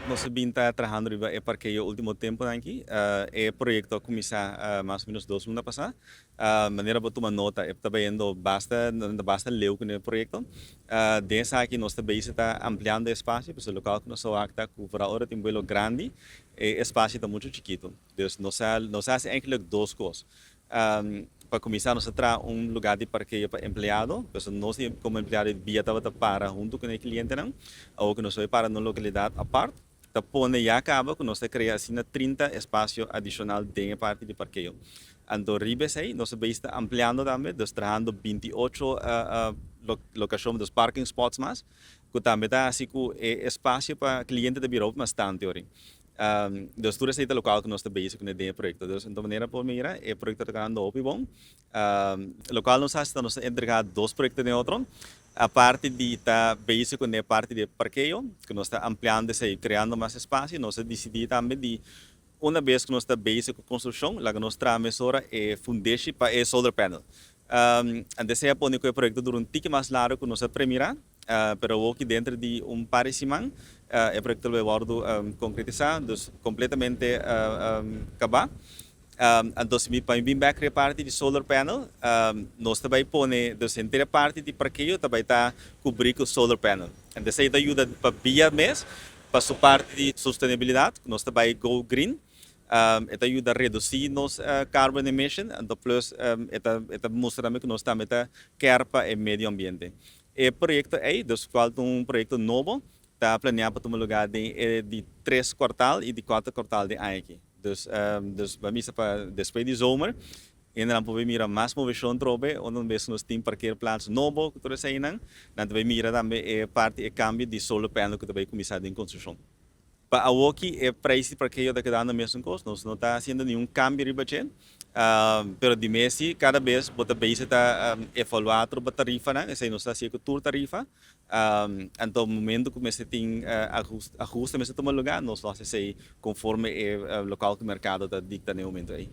Nos a bin ta trahando riba e parkeo ultimo temponan aki. E proyecto a cuminsa mas o menos 2 luna pasa. Manera bo tuma nota, e ta bayendo basta, basta leu cu e proyecto. Den esaki nos ta bezig ta ampliando e espacio, pasobra local cu nos a wak ta cu vooral ora tin vuelo grandi, e espacio ta mucho chikito. Dus nos a haci eigenlijk dos cos. Pa cuminsa, nos a traha un lugar di parkeo pa empleado, pasobra nos como empleado di bia tabata para hunto cu e clientenan. Awor cu nos a bay para na un localidad apart, ta pone ya caba cu nos ta crea asina 30 espacio adicional den e parti di parkeo. Anto riba esey, nos a bezig ta ampliando tambe, dus trahando 28 locacion, dus parking spots mas, cu tambe ta haci cu e espacio pa cliente ta bira hopi mas tanto ori. Dus tur esey ta locual cu nos ta bezig cu den e proyecto. Dus en manera por mira, e proyecto ta ganando hopi bon. Locual nos haci ta nos ta entrega dos proyecto den otro. Aparte di ta bezig cu e parti di parkeo, cu nos ta ampliando esey, creando mas espacio, nos a dicidi tambe di una bes cu nos ta bezig cu construccion, laga nos traha mesora e fundeshi pa e solar panel. Antes a pone cu e proyecto dura un tiki mas largo cu nos a premira, pero awor aki denter di un par di siman e proyecto lo bay wordo concretisa, dus completamente caba. Anto si pa mi bin bek e parti di solar panel, nos ta bay pone, dus henter e parti di parkeo ta bay ta cubri cu solar panel. Anto esey ta yuda pa bia mes, pa su parti di sostenibilidad, nos ta bay go green. E ta yuda reduci nos carbon emission, anto plus e ta mustra tambe cu nos tambe ta care pa e medio ambiente. E proyecto ey, dus cual ta un proyecto nobo, ta planea pa tuma lugar den e di tres kwartaal y di cuater kwartaal di aña aki. Dus pa misa pa despues di zomer, hendenan por bay mira mas movecion trobe, unda un bes nos tin parkeerplaats nobo cu tur eseynan, nan ta bay mira tambe e parti, e cambio di solar panel cu ta bay cuminsa den construccion. Pa awoki e prijs di parkeo ta kedando mesun cos, nos no ta haciendo ningun cambio riba dje, pero di mes si cada bes bo ta bezig ta evalua tur bo tarifanan, esey nos ta haci cu tur tarifa. Anto momento cu mester tin ajuste mester tuma lugar, nos lo haci esey conforme e local cu mercado ta dicta na e momento ey.